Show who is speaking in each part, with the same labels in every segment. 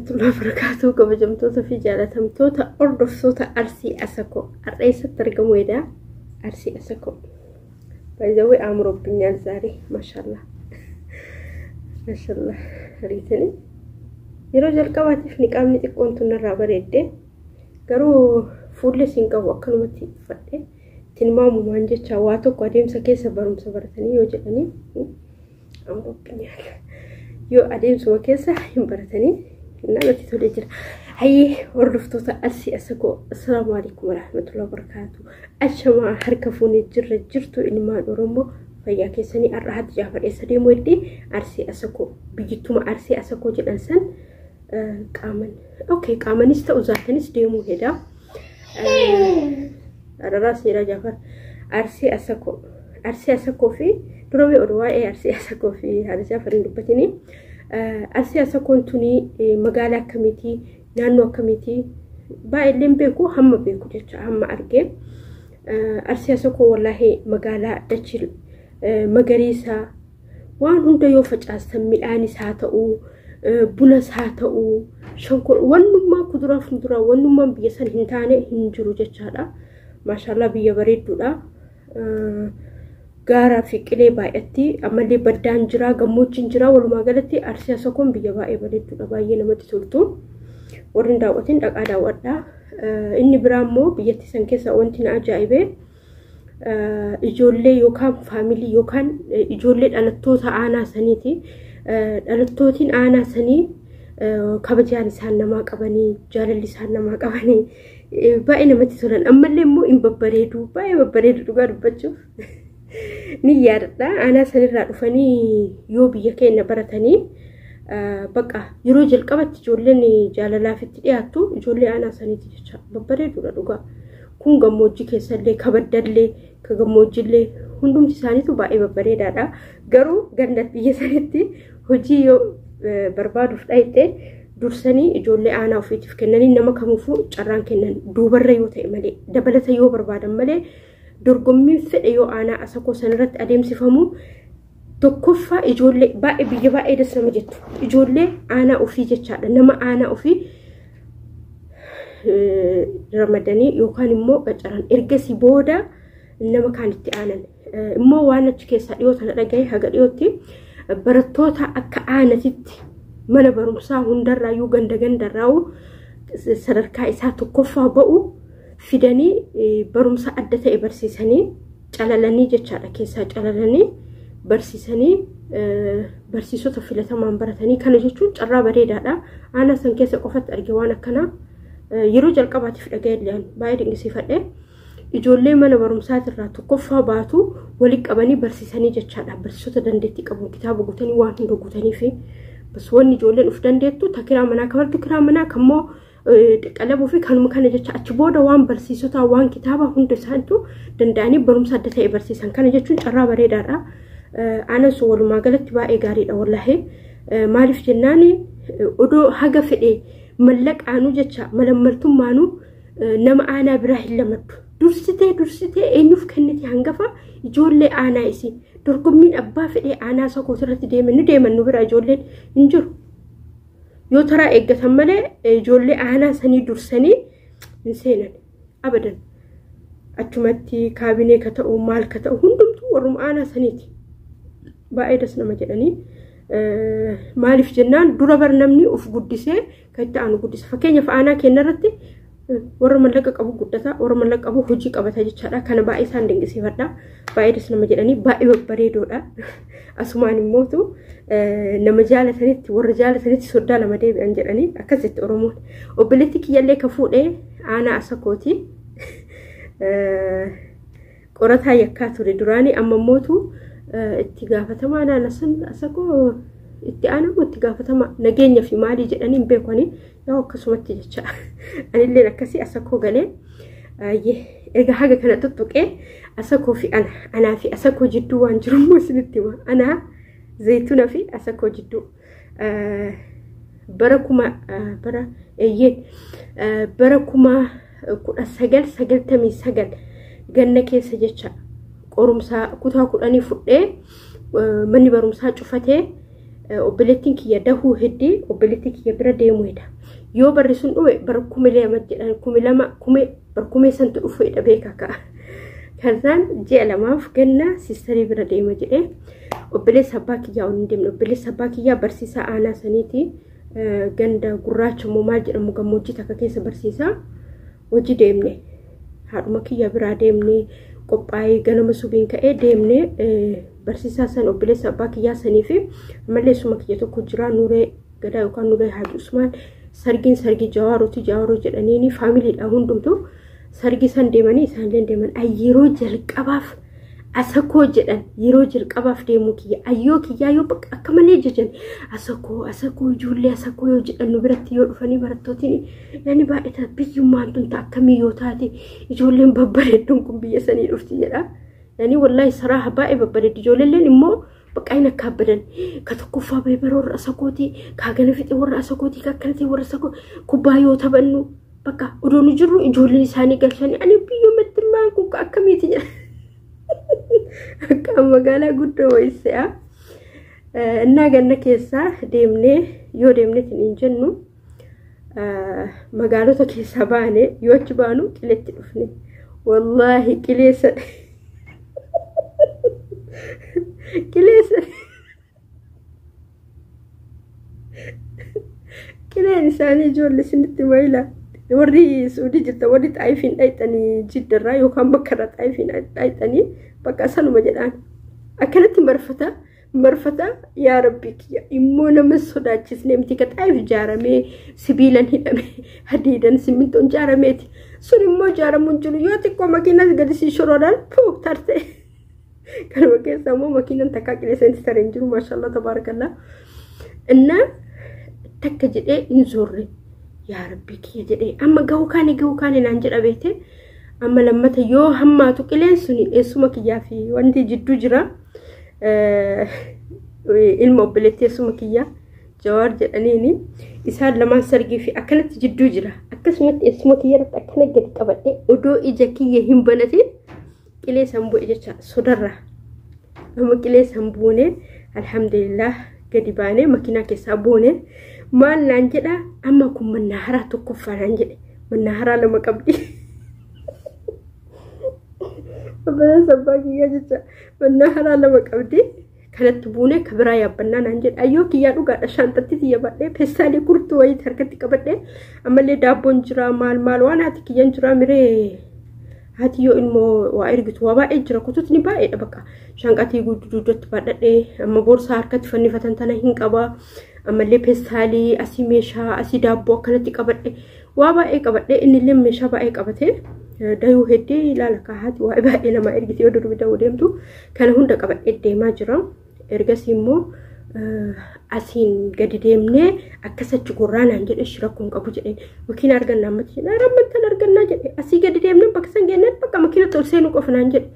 Speaker 1: Warahmatullahi wabarakatuh. Kabajamtoota fi jaalatamtoota hordoftoota Arsii Asakoo, har'a eessatti argamu edaa? Arsii Asakoo baay'ee አምሮብኛል ዛሬ። ማሻአላህ ማሻአላህ። Ariitanii yeroo jalqabaatiif niqaabni xiqqoon tun irraa bareedde, garuu fuulli siin qabu akkanumatti uffadhe. Tilmaamumaan jecha waa tokko adeemsa keessa barumsa baratanii yoo jedhanii አምሮብኛል yoo adeemsuma keessa hin baratanii namatti tolee jira. Hayyee, hordoftoota Arsii Asakoo, assalaamu alaikum warahmatullahi wabarakaatu. Ashamaa, harka fuunee jirra jirtu ilmaan Oromoo, fayyaa keessanii? Har'a Hati Jaafar eessa deemu heddii? Arsii Asakoo, biyyuttuma Arsii Asakoo jedhan san qaaman, okay, qaamanis ta'u zaatanis deemuu hedaa. Araraa seeraa Jaafar. Arsii Asakoo, Arsii Asakoo fi dura mee oduu waa'ee Arsii Asakoo fi Haadha Jaafar hin dubbatini. Arsii Asakoon tuni magaalaa akkamiitii, naannoo akkamiitii? Baay'eelleen beeku, hamma beeku jecha hamma argee. Arsii Asakoo wallaahi magaalaa dachii magariisa, waan hunda yoo facaasan midhaanis haa ta'uu, bunas haa ta'uu, shankor, wannummaa kuduraa fi muduraa, wannummaan biyya san hin taane hin jiru jechaadha. Maashaallah, biyya bareedduudha. Gaaraa fi qilee baay'atti, ammallee baddaan jira, gammoojjiin jira. Walumaa galatti Arsii Asakoon biyya baay'ee bareedduudha, baay'ee namatti toltu. Warri hin daawwatin dhaqaa daawwadhaa. Inni biraa immoo biyyattii san keessa wanti na ajaa'ibee ijoollee yookaan faamilii yookaan ijoollee dhalattoota aanaa saniiti. Dhalattootiin aanaa sanii kabajaan isaan namaa qabanii, jaalalli isaan namaa qabanii baay'ee namatti tolan. Ammallee immoo hin babbareedu, baay'ee babbareedu dhugaa dubbachuuf. Ni yaadadha, aanaa sanirraa dhufanii yoo biyya keenya baratanii bakka yeroo jalqabatti ijoolleen jaalalaaf itti dhiyaattu ijoollee aanaa saniiti jecha babbareedudha dhugaa. Kun gammoojjii keessallee, kabaddallee, ka gammoojjiillee hundumti isaaniitu baay'ee babbareedaadha. Garuu ganda biyya sanitti hojii yoo barbaaduuf dhayxe dursanii ijoollee aanaa ofiitiif kennanii, nama kamiifuu carraan kennan duubarra yoo ta'e malee, dabalata yoo barbaadan malee, dorgommiin fedhe yoo aanaa Asakoo sanarratti adeemsifamu tokkoffaa ijoollee baay'ee biyya baay'ee das nama jettu ijoollee aanaa ofii jechaadha. Nama aanaa ofii ramadanii yookaan immoo qacaran, ergasii booda nama kaan itti aanan. Immoo waan achi keessaa dhiyoo tana dhagahe, haga dhiyootti barattoota akka aanatitti mana barumsaa hundarraayyuu ganda gandarraa'u sadarkaa isaa tokkoffaa ba'u fidanii barumsa adda ta'e barsiisanii, calalanii jechaadha, keessaa calalanii barsiisanii, barsiisota filatamaan baratanii. Kana jechuun carraa bareedaadha. Aanaa san keessa qofatti arge waan akkanaa, yeroo jalqabaatiif dhaga'e, baay'ee dinqisiifadhe. Ijoollee mana barumsaatirraa tokkoffaa baatu walitti qabanii barsiisanii jechaadha. Barsiisota dandeettii qabu, kitaaba guutanii, waan hunda guutanii fi bas wanni ijoolleen uf dandeettu ta kiraa manaa kafaltu kiraa manaa kammoo qalabuu fi kanuma kana jecha. Achi booda waan barsiisotaa, waan kitaaba hunda isaaniitu danda'anii barumsa adda ta'e barsiisan. Kana jechuun carraa bareedaadha. Aanaan sun walumaa galatti baay'ee gaariidha wallaahi. Maaliif jennaan, odoo haga fedhe mallaqaanuu jecha malammaltummaanuu nama aanaa biraa hin lamaddu. Dursitee dursitee eenyuuf kennite? Hangafa ijoollee aanaa isii. Dorgommiin abbaa fedhee aanaa Asakoo irratti deeman ni deeman, nu bira ijoolleen hin jiru. Yoo taraa eeggatan malee ijoollee aanaa sanii dursanii hin seenan abadan. Achumatti kaabinee ka ta'u, maal ka ta'u, hundumtuu warruma aanaa saniiti. Baay'ee das nama jedhanii. Maaliif jennaan, dura bar namni of guddisee kan itti aanu guddisa. Fakkeenyaaf aanaa keenya irratti warra mallaqa qabu guddata, warra mallaqa qabu hojii qabata jechaadha. Kana baay'ee isaan dinqisiifadha. Baay'ee das nama jedhanii, baay'ee babbareedoodha. Asumaan immootu nama jaalatanitti, warra jaalatanitti soddaa lama deebi'an jedhanii akkasitti Oromoon. Obboleetti kiyyallee ka fuudhee aanaa Asakooti. Qorataa yakkaa ture duraanii, amma immootu itti gaafatamaa naannoo Asakoo itti aanamu, itti gaafatama nageenya fi maalii jedhanii hin beekani yoo akkasumatti jecha. Anilleen akkasii Asakoo galee erga haga kana tuttuqee, Asakoo fi ana, anaa fi Asakoo jidduu waan jiru immoo isinitti hima. Anaa Zayituna fi Asakoo jidduu bara kuma bara eeyyeen bara 1999 ganna keessa jecha qorumsaa kutaa 10 fudhee, manni barumsaa cufatee, obboleettiin kiyya dahuu heddii, obboleettii kiyya bira deemuu heda. Yoo barri sun dhume bara 2000 jedhan 2000 kume bara kumee santu dhufeedha beeka ka'a. Kanaan ji'a 2f ganna siistarii bira deema jedhee obboleessa abbaa kiyyaa waliin deemne. Obboleessa abbaa kiyyaa barsiisaa aanaa saniiti. Ganda gurraacha moo maal jedhamu gammoojjii takka keessa barsiisaa hojii deemne. Haadhuma kiyya biraa deemne, qophaa'ee ganama subiin ka'ee deemne. Barsiisaa san, obboleessa abbaa kiyyaa sanii fi ammallee suma kiyya tokko jira, Nuree Gadaa yookaan Nuree Haji Usmaan. Sargiin sargii Jawaarooti, Jawaaroo jedhaniini faamiliidha hundumtu. Sargii san deemanii isaanillee deeman. Yeroo jalqabaaf Asakoo jedhan, yeroo jalqabaaf deemuu kiyya ayyoo kiyyaa yoo bakka akka malee jajan Asakoo, Asakoo, ijoollee Asakoo yoo jedhan, nu biratti yoo dhufanii barattootiin yani baay'ee biyyummaan tun akkamii yoo taate ijoolleen babbareedduun kun biyya sanii dhufti jedha. Yani wallaahi saraaha baay'ee babbareeddi. Ijoolleen immoo bakka inni akka abbadan ka tokkoffaa bahee bara warra Asakooti, ka gana fixe warra Asakooti, ka akkana ta'e warra Asakoo. Kubbaa yoo taphannu bakka odoo nu jirru ijoolleen isaanii galchanii, ani biyyumatti maan kun akkamiiti jedha. Akka magaalaa guddoo wayisse'a. Innaa ganna keessaa deemnee yoo deemneetiin hin jennu magaalota keessaa baane, yoo achi baanu qiletti dhufne. Wallaahi qileessa qileessa qileen isaanii ijoollee isinitti mayila. Warri Suudii jirta, warri Xaayifiin dhayxanii Jiddarraa yookaan bakka irraa Xaayifiin dhayxanii bakka sanuma jedhaan. Akkanatti marfata marfata, yaa Rabbi kiyya, immoo nama sodaachisne miti. Ka Xaayif ijaaramee sibiilan hidhame, hadiidan simmintoon ijaarameeti. Sun immoo ijaaramuun jiru, yoo xiqqoo makiinas gadi si shoroodhaan puu tarte. Kanuma keessa immoo makiinan takkaa qilleensatti taree hin jiru, maashaallah tabaarakallaa. Innaa takka jedhee hin zorre. Yaa Rabbi kiyya jedhee amma gahuu kaane, gahuu kaane naan jedha beekte. Amma lammata yoo hammaatu qileen suni eessuma kiyyaa fi wanti jidduu jira. Ilma obboleettii eessuma kiyyaa Jawaar jedhaniini isaan lamaan sargii fi akkanatti jidduu jira. Akkasumatti eessuma kiyya irratti akkana gadi qabadhee odoo ija kiyya hin banatin qilee san bu'e jecha sodarra. Amma qilee san buune, alhamdulillah, gadi baanee makiinaa keessaa buune. Maal naan jedha, amma kun mannaaharaa tokkoffaa naan jedhe, mannaaharaa lama qabdi. Obboleessa abbaa kiyyaa jecha mannaaharaa lama qabdi. Kanatti buune ka biraa yaabbannaa naan jedhe. Ayyoo kiyyaa dhugaadha, shaanxatti tiyya badhee peestaalii kurtuu wayiitti harkatti qabadhee, ammallee daabboon jira, maal maal waan haati kiyyan jira miree, haati yoo ilmoo waa ergitu waa baay'ee jira, kututni baay'eedha. Bakka shaanqatii guddatti baadhadhee, amma boorsaa harkatti fannifatan tana hin qaba, ammallee peestaalii asii, meeshaa asii, daabboo akkanatti qabadhe, waa baay'ee qabadhe. Innillee meeshaa baay'ee qabate, dayuu heddee ilaala kaa haati waa baay'ee namaa ergite yoo durbi da'uu deemtu. Kana hunda qabadhee deemaa jira. Ergasii immoo asiin gadi deemnee akkas achi gorraa naan jedhe. Rakkoon qabu jedheen. Makiina argannaa ammatti jedhe, rammattan argannaa jedhe. Asii gadi deemnee bakka san geenneen bakka makiinatti ol seenuu qofa naan jedhe.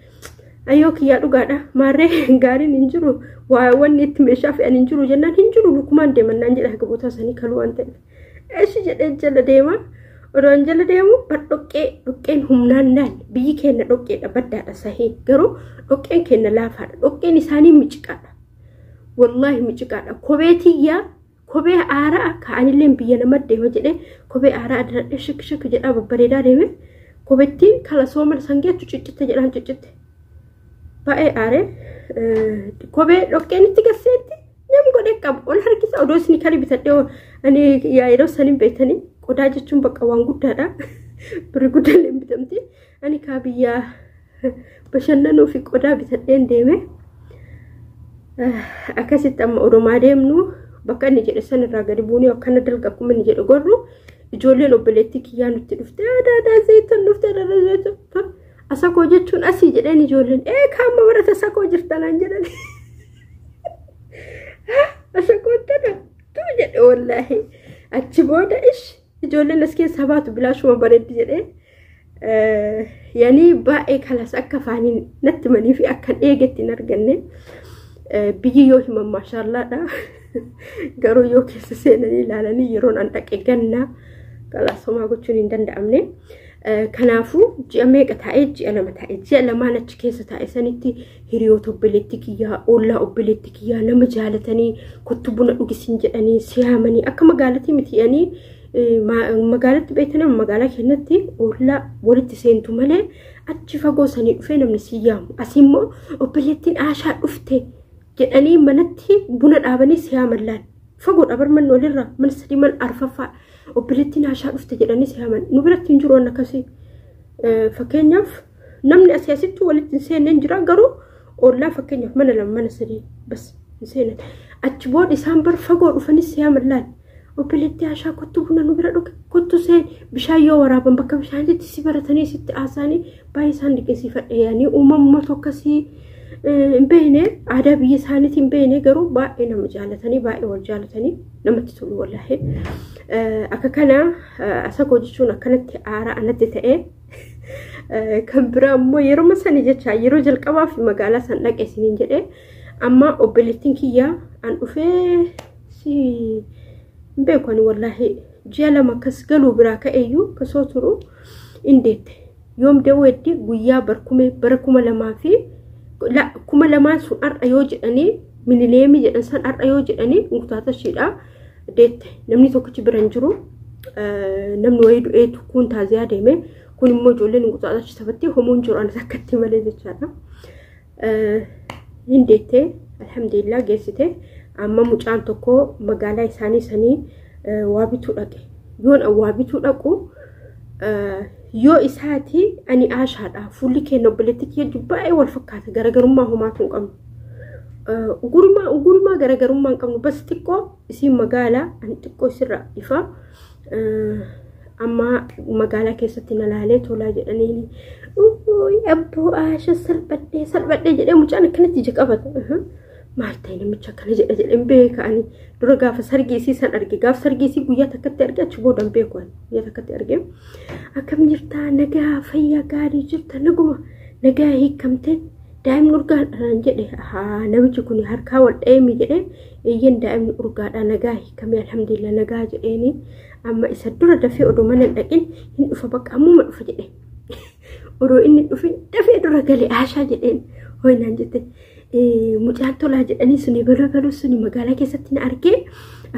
Speaker 1: Ayyoo kiyyaa dhugaadha, maarree gaariin hin jiru, waa wanni itti meeshaa fe'an hin jiru jennaan, hin jiru, lukumaan deeman naan jedhe, haga bootaa sanii kaluu waan ta'eef. Eshi jedhee jala deema. Odoon jala deemu bar dhoqqee, dhoqqeen humnaan laal, biyyi keenya dhoqqeedha, baddaadha sahee, garuu dhoqqeen keenya laafaadha, dhoqqeen isaanii miciqaadha. Wallaahi miciqaadha. Kophee tiyyaa, kophee aaraa ka'anillee biyya nama deema jedhee kophee aaraa diradhee shik shik jedhaa babbareedaa deeme, kophettiin kala sooma sangeettu ciccitte jedhaan ciccitte. Baay'ee aaree kophee dhoqqeen itti gasseetti nam godhee qabu ol harkisa. Odoo isin kari bitadhee ani yeroo sanin beektanii qodaa jechuun bakka waan guddaadha. Birri guddaallee bitamti. Ani kaa biyyaa bashannanuu fi qodaa bitadheen deeme. Akkasitti amma odomaa deemnu bakka inni jedhe san irraa gadi buunee akkana dalga akkuma inni jedhe gorru, ijoolleen obboleettii kiyyaa nutti dhufte, aadaa zayitan dhufte, aadaa zayitan, Asakoo jechuun asii jedheen. Ijoolleen ee kaamma barata Asakoo jirtanaan jedhan. Asakoo tana tuu jedhe. Wallaahi achi booda ish ijoolleen as keessaa baatu bilaashuma bareeddi jedhee yani baay'ee kalas akka afaaniin natti manii fi akkan eegetti hin arganne. Biyyi yoo himan maashaallaadha, garuu yoo keessa seenanii ilaalanii, yeroon an dhaqe ganna, kalaas homaa gochuun hin danda'amne. Kanaafuu ji'a meeqa taa'ee? Ji'a 2 taa'ee. Ji'a 2n achi keessa taa'e sanitti hiriyoota obboleetti kiyyaa, ollaa obboleetti kiyyaa nama jaalatanii kottu buna dhugisiin jedhanii siyaamanii, akka magaalatii miti jedhanii Magaalatti beektan, magaalaa keenyatti ollaa walitti seentu malee achi fagoo sanii dhufee namni si yaamu. Asii immoo obboleettiin Aashaa dhufte jedhanii manatti buna dhaabanii si yaaman laal. Fagoodha bar manni walirraa, mana sadii, mana arfaffaa. Obboleettiin Aashaa dhufte jedhanii si yaaman. Nu biratti hin jiru waan akkasii. Fakkeenyaaf, namni asii asitti walitti hin seenne hin jira, garuu ollaa fakkeenyaaf mana lama, mana sadii bas hin seenan. Achi booda isaan bar fagoo dhufanii si yaaman laal. Obboleettii Aashaa, kottu, buna nu bira dhuge, kottu seen. Bishaan yoo waraaban bakka bishaanitti si baratanii sitti haasa'anii baay'ee isaan dinqisiifadhe. Yaanii uumamumatu akkasii hin beekne, aadaa biyya isaaniitii hin beekne, garuu baay'ee nama jaalatanii, baay'ee wal jaalatanii namatti tolu wallaahi. Akka kana Asakoo jechuun akkanatti aaraa anatti ta'ee. Kan biraa immoo yeroo sani jecha yeroo jalqabaaf magaalaa san dhaqe isiniin jedhee, amma obboleettiin kiyyaa an dhufee si hin beeku ani wallaahi, ji'a 2 akkas galuu biraa ka'eeyyuu kasoo turu hin deette. Yoom da'uu heddi? Guyyaa barkumee bara 2002 sun har'a yoo jedhanii, milineemii jedhan san har'a yoo jedhanii, Inkutaatashiidha deette. Namni tokkichi bira hin jiru. Namni wayii du'eetu kun taaziyaa deeme, kun immoo ijoolleen Inkutaatashi sabatti homoon jiru anas akkatti malee jechaadha. Hin deette, alhamdulillah, geessite. Amma mucaan tokko magaalaa isaanii sanii waa bituu dhaqe. Yoon waa bituu dhaqu yoo isaati ani Aashaadha. Fuulli keenya obboleetti kiyya baay'ee wal fakkaata, garaagarummaa homaatu hin qabnu. Ugurumaa ugurumaa garaagarummaa hin qabnu, bas xiqqoo isiin magaalaa, ani xiqqoo isirra ifa. Amma magaalaa keessatti na laalee tolaa jedhaniini, "Abboo Aasha, salphadhee salphadhee" jedhee mucaan akkanatti ija qabata. Maal ta'e namicha akkana jedha jedheen beeka ani dura gaafa sargii isii san arge, gaafa sargii isii guyyaa takkatti arge, achi booda hin beeku ani guyyaa takkatti arge. "Akkam jirtaa? Nagaa, fayyaa gaarii jirta? Naguma, nagaa hiikamte, daa'imni urgaadhaan" jedhe. Haa, namichi kun harkaa wal dha'eemi jedhe. "Eeyyan, daa'imni urgaadha, nagaa hiikame, alhamdulillah, nagaa" jedheeni. Amma isa dura dafee odoo mana hin dhaqin hin dhufa, bakka ammuma dhufa jedhe. Odoo inni dhufin dafee dura gale. "Aashaa" jedheen. "Hoynaan" jette. "Mucaan tolaa jedhanii suni baloo baloo suni magaalaa keessatti na argee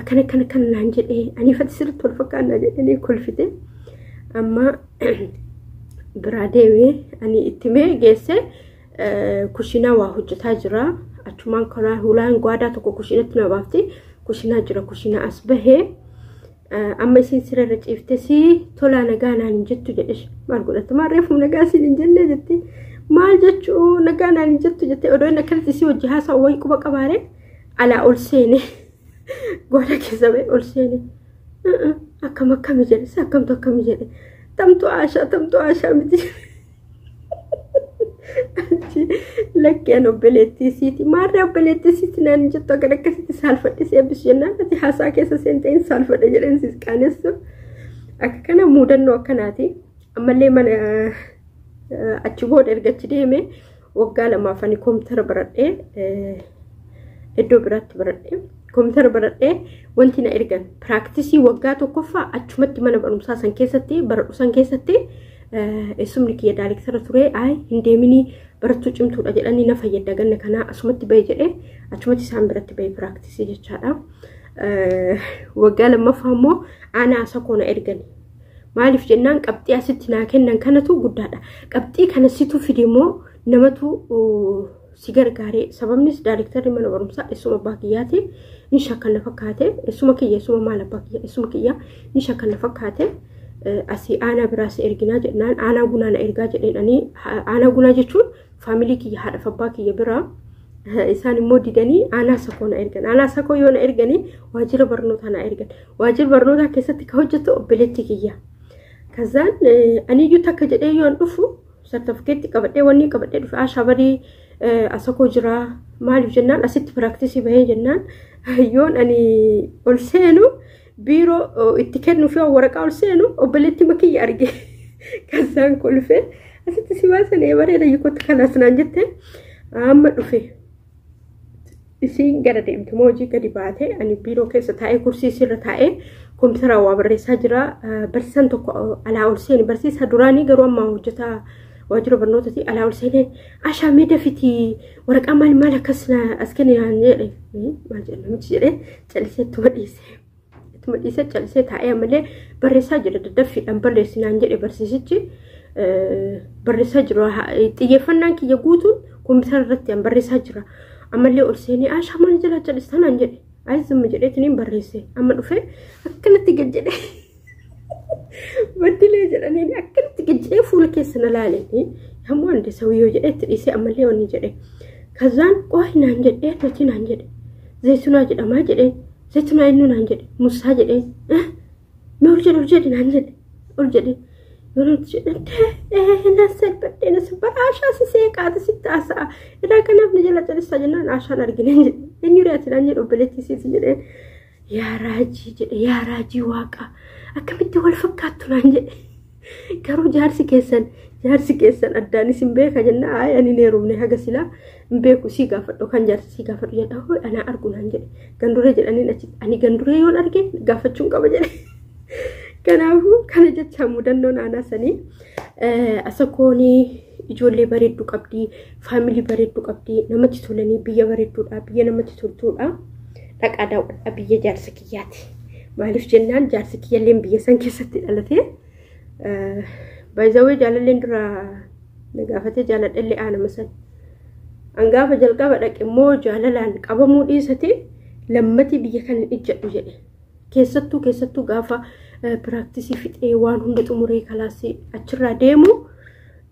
Speaker 1: akkana akkana akkana naan jedhee, ani fati sirriitti wal fakkaannaa" jedhanii kolfite. Amma biraa deemee ani itti mee geesse, kushinaa waa hojjetaa jira. Achumaan karaa hulaan gwaadaa tokko kushinatti na baafti. Kushinaa jira, kushinaa as bahee amma isiin siree ciifte, "Si tolaa, nagaa naan hin jettu" jedhe. "Maal godhatu? Maal reefu nagaa siin hin jenne?" jetti. "Maal jechuu nagaa naan hin jettu?" jette. Odoo inni akkanatti isii hojii haasa'u wayii quba qabaare alaa ol seene, gwaadaa keessa ba'e ol seene. "Akkam akkami?" jedhe. "Si akkamtu akkami?" jedhe. "Tamtu Aashaa, tamtu Aashaa miti?" "Lakkee, an obboleettii isiiti." "Maarree, obboleettii isiiti naan jettu, akka akkasitti saalfadhe si eebbisu jennaan ati haasaa keessa seentee hin saalfadhe" jedheen siis qaanessu. Akka kana muudannoo akkanaati. Ammallee mana achi booda erga achi deeme waggaa 2f ani koompitara baradhee, iddoo biraatti baradhee, koompitara baradhee wanti na ergan practice waggaa tokkoffaa achumatti mana barumsaa san keessatti baradhu san keessatti eessumni kiyya daayirektara ture. "Ayi, hin deeminii, barattuu cimtuudha jedhanii na fayyadda, ganna kanaa asumatti bahe" jedhee achumatti isaan biratti bahe practice jechaadha. Waggaa lammaffaa immoo aanaa Asakoo na ergani. Maaliif jennaan qabxii asitti naa kennan kanatu guddaadha. Qabxii kana situ fide immoo namatu si gargaaree? Sababnis daayirektarri mana barumsaa eessuma abbaa kiyyaati, ni shakkan na fakkaate. Eessuma kiyya, eessuma maal abbaa kiyya, eessuma kiyya ni shakkan na fakkaate. Asii aanaa biraas erginaa jennaan aanaa Gunaa na ergaa jedheen. Ani aanaa Gunaa jechuun faamilii kiyya, haadha abbaa kiyya biraa. Isaan immoo didanii aanaa Sakoo na ergan. Aanaa Sakoo yoo na erganii waajjira barnootaa na ergan. Waajjira barnootaa keessatti ka hojjetu obboleetti kiyya. Kazaan aniyyuu takka jedhee yoon dhufu sartifikeetti qabadhee, wanni qabadhee dhufe, "Aashaa barii Asakoo jira, maaliif jennaan asitti practice bahee" jennaan, yoon ani ol seenu, biiroo itti kennuuf yoo waraqaa ol seenu obboleetti makiyya arge. Kazaan kolfee, "Asitti si baasanii bareeda yikootti kanaas" naan jette. Amma dhufe, isiin gara deemte moo hojii gadi baate, ani biiroo keessa taa'ee, kursii isirra taa'ee kompiitara waa barreessaa jira. Barsiisaan tokko alaa ol seene, barsiisaa duraanii garuu amma hojjetaa waajjira barnootaati. Alaa ol seenee, "Ashaa, mee dafitii waraqaa maal maal akkas as kenni" naan jedhe. "Maal jedhe namichi?" jedhee callisee ittuma dhiise. Ittuma dhiisee callisee taa'ee malee barreessaa jira daddaffiidhaan barreessinaan jedhe barsiisichi barreessaa jira. Xiyyeeffannaan kiyya guutuun kompiitara irratti an barreessaa jira. Ammallee ol seenee Aashaa maal jalaa callistaa naan jedhe. Ayi zimma jedheetiniin barreesse. Amma dhufee akkanatti gad jedhe. Baddilee jedhaniin akkanatti gad jedhee fuula keessa na laaleen. Yommuu ande sawiyyoo jedhee itti dhiisee ammallee wanni jedhe. Kazaan qooyi naan jedhe nuti naan jedhe. Zaytunaa jedhamaa jedheen. Zaytunaa eenyu naan jedhe. Musaa jedheen. Mee ol jedhe ol jedhe naan jedhe. Ol jedhe. Yoo nuti jedhe na salphadhee na salphadhe Aashaa si seeqaata sitti haasa'a. Irraa kanaaf na jala calistaa jennaan Aashaan argine jedhe. Eenyu re'ati naan jedhe obboleettii isiiti jedheen. Yaa raajii jedhe yaa raajii waaqa akkamitti wal fakkaattu naan jedhe. Garuu jaarsi keessan jaarsi keessan addaan isin beeka jenna ayi ani hin heerumne haga silaa hin beeku sii gaafadhu kan jaarsi sii gaafadhu jedha hoo anaa argu naan jedhe. Ganduree jedhaniin achi ani ganduree yoon arge gaafachuun qaba jedhe. Kanaafuu kana jecha mudannoon aanaa sanii asakoonii ijoollee bareedduu qabdi faamilii bareedduu qabdi namatti tolanii biyya bareedduudha biyya namatti toltuudha dhaqaa daawwadha biyya jaarsa kiyyaati. Maaliif jennaan jaarsi kiyyalleen biyya san keessatti dhalate. Baay'izawwee jaalalleen dura na gaafatee jaaladhallee aanama san. An gaafa jalqaba dhaqe immoo jaalalaan qabamuu dhiisate lammati biyya kana hin ijjadhu jedhe. Keessattuu keessattuu gaafa piraaktisii fixee waan hunda xumuree kalaasii achirraa deemu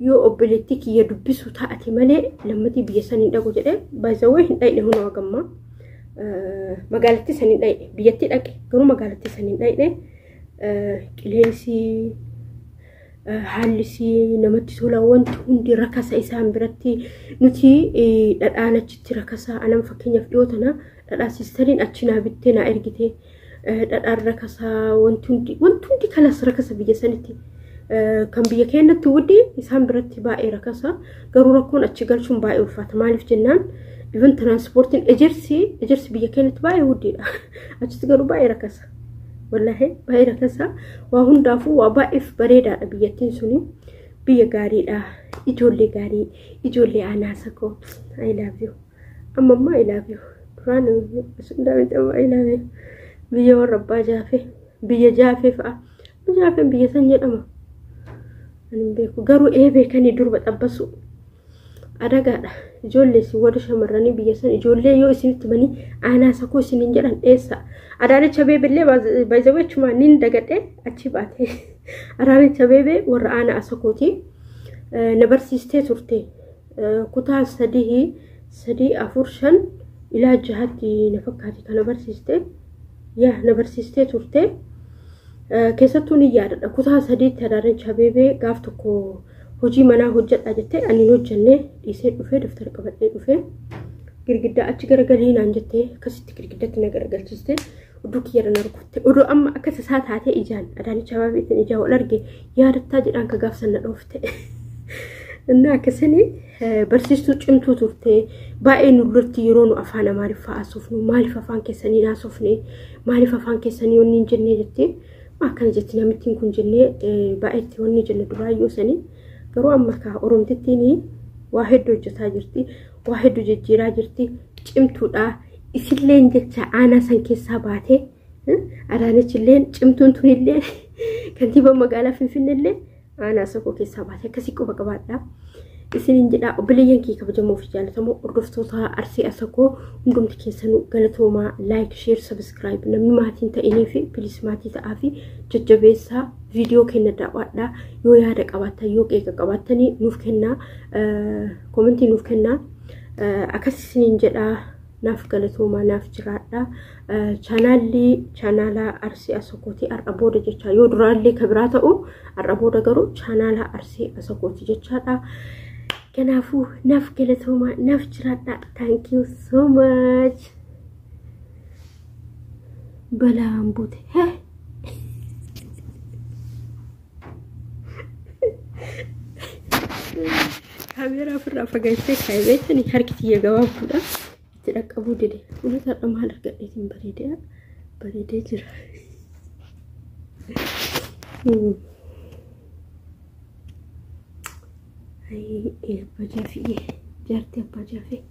Speaker 1: yoo obboleettii kiyya dubbisu taate malee lammatii biyya san hin dhaqu jedhee baay'izawwee hin dhaqne hunoo hagammaa. Magaalattii san hin dhaqne biyyattii dhaqe garuu magaalattii san hin dhaqne qilleensi haalli namatti tola wanti hundi rakasa isaan biratti nuti dhadhaan achitti rakasa anam fakkeenyaaf dhiyoo tana dhadhaa siistariin achi naa bittee naa ergite dhadhaan rakasa wanti hundi wanti hundi kanas rakasa biyya sanitti kan biyya keenyatti wuddi isaan biratti baay'ee rakasa garuu rakkoon achi galchuun baay'ee ulfaata maaliif jennaan even tiraanspoortiin ejersi ejersi biyya keenyatti baay'ee wuddiidha achitti garuu baay'ee rakasa. Wallaahi baay'ee rakasa. Waa hundaafuu waa baay'eef bareedaadha biyyattiin suni. Biyya gaariidha. Ijoollee gaarii. Ijoollee aanaa sakoo. I love you. Amma ammaa I love you. Duraan sun miti amma I love you. Biyya warra abbaa jaafee. Biyya jaafee fa'a. Jaafeen biyya san jedhama. Ani hin beeku. Garuu ee beekanii durba xabbasu. Adagaadha. Ijoollee isin warri shamarranii biyya san ijoollee yoo isinitti manii aanaa sakoo isiniin jedhan dheessa. Adaanech Abeebellee baay'izawee achumaan nin dagadhe achi baate. Adaanech Abeebee warra aanaa asakooti. Na barsiistee turte. Kutaa sadii sadii afur shan ilaa jahatti na fakkaate kana barsiiste. Yaa na barsiistee turte. Keessattuu ni yaadadha. Kutaa sadiitti Adaanech Abeebee gaaf tokko hojii manaa hojjedha jettee ani hin hojjenne dhiisee dhufee daftara qabadhee dhufee girgiddaa achi garagalii naan jettee akkasitti girgiddatti na garagalchiste oduu kiyyarra na rukutte oduu amma akka tasaa taatee ijaan Adaanech Abeebeetiin ijaan wal arge yaadattaa jedhaan ka gaafsan na dhoofte. Innaa akkasanii barsiistuu cimtuu turte baay'ee nu lolti yeroo nu afaan Amaariffaa haasofnu maaliif afaan keessanii haasofne maaliif afaan keessanii wanni hin jennee jettee akkana jetti namittiin kun jennee baay'eetti wanni jenne duraayyuu sanii garuu amma kaa Oromtittiin waa hedduu hojjetaa jirti waa hedduu jijjiiraa jirti cimtuudha isilleen jecha aanaa san keessaa baatee Adaanechilleen cimtuun tunillee kantiibaa magaalaa Finfinneellee aanaa sakoo keessaa baatee akkasii quba qabaadha. Isiniin jedha obboleeyyan kee kabajamoo fi jaallatamoo hordoftoota Arsii Asakoo hundumti keessanuu galatoomaa like share subscribe namni maatiin ta'inii fi please maatii ta'aa fi jajjabeessaa viidiyoo kenna daawwadhaa yoo yaada qabaattan yoo qeeqa qabaattanii nuuf kennaa komentii nuuf kennaa akkas isiniin jedha naaf galatoomaa naaf jiraadha. Chaanaalli chaanaala Arsii Asakooti har'a booda jecha yoo duraallee ka biraa ta'u har'a booda garuu chaanaala Arsii Asakooti jechaadha. Kanaafuu naaf galatoomaa naaf jiraadha. Thank you so much. Balaan buute. Hee. Kaameeraa ofirraa fagaachee kaa'ee beektanii harki tiyya gabaabduudha. Itti dhaqqabuu dide. Kunis har'a maal argadheetiin bareedee bareedee jira. Ayi abbaa jaafii jaartii abbaa jaafii.